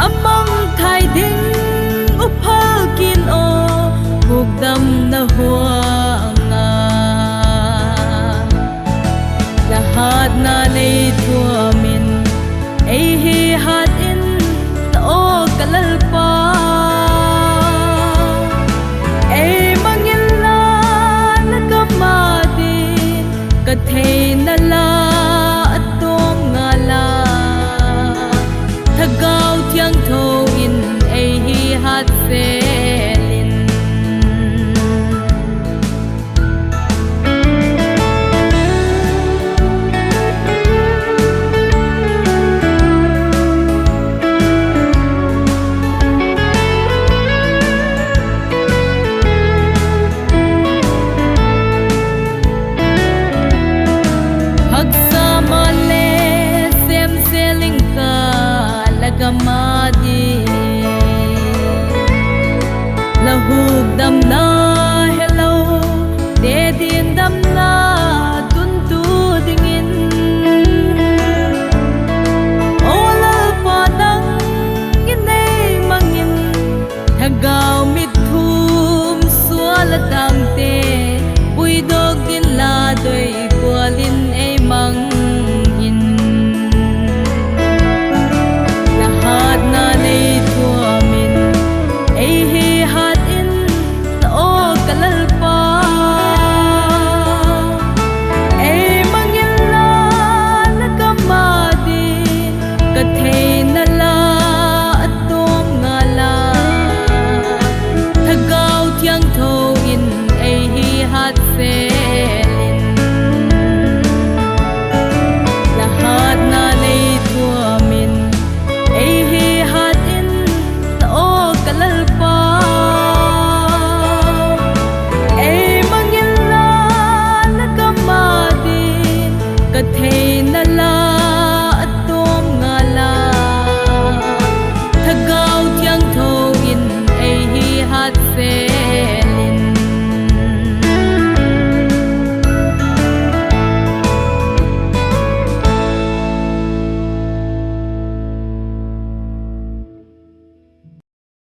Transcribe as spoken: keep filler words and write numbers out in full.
A mangthai ding uphal kin aw, hukdamna huang a. La hatna lei thuam in, ei hi hat in, aw ka Lalpa. Ei mang inla, la gam a ding, ka theina la a tawm ngal a. Thagau Thiangtho in ei hi hat zel in. Haksa ma le, sem zel ing ka, la gam a ding. La hukdamna helo, te ding damna tuntu dingin. Aw Lalpa, nang in ei mang in, thagau mitthum sual a tangte puidok ding la doi gual in ei mang in. La hatna lei thuam in, ei hi hat in, aw ka Lalpa. Ei mang inla, la gam a ding, ka theina la a tawm ngal a. Thagau Thiangtho in ei hi hat zel in. La hatna lei thuam in, ei hi hat in, aw ka Lalpa. Ei mang inla, la gam a ding, ka theina la a tawm ngal a. Thagau